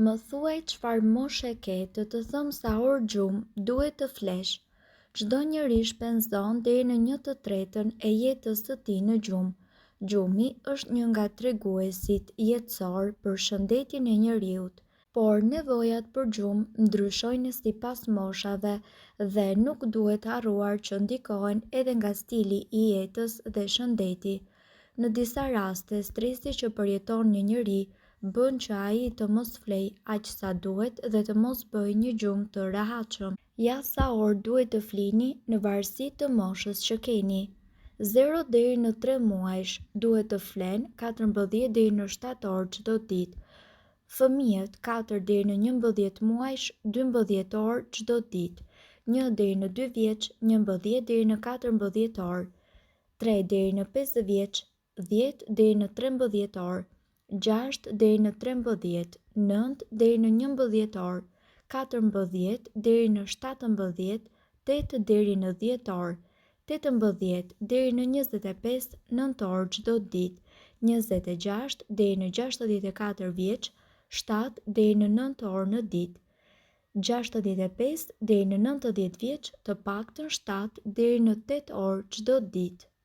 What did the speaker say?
Më thuaj çfarë moshe ke të të them sa orë gjumë duhet të flesh. Çdo njeri shpenzon deri në një të tretën e jetës së tij në gjumë. Gjumi është një nga treguesit jetësorë për shëndetin e njeriut. Por nevojat për gjumë ndryshojnë sipas moshave dhe nuk duhet harruar që ndikohen edhe nga stili i jetës dhe shëndeti. Në disa raste, stresi që përjeton një njeri bën që ai të mos flejë aq sa duhet dhe të mos bëjë një gjumë të rehatshëm. Ja sa orë duhet të flini në varësi të moshës që keni. Zero deri në tre muajsh duhet të flenë 14 deri në 7 orë çdo ditë. Fëmijët 4 deri në 11 muajsh 12 orë çdo ditë. 1 deri në 2 vjeç 11 deri në 14 orë. 3 deri në 5 vjeç 10 deri në 13 orë, 6 deri në 13, 9 deri në 11 orë, 14 deri në 17, 8 deri në 10 orë, 18 deri në 25, 9 orë çdo ditë, 26 deri në 64 vjeç, 7 deri në 9 orë në ditë. 65 deri në 90 vjeç, të paktën 7 deri në 8 orë çdo ditë.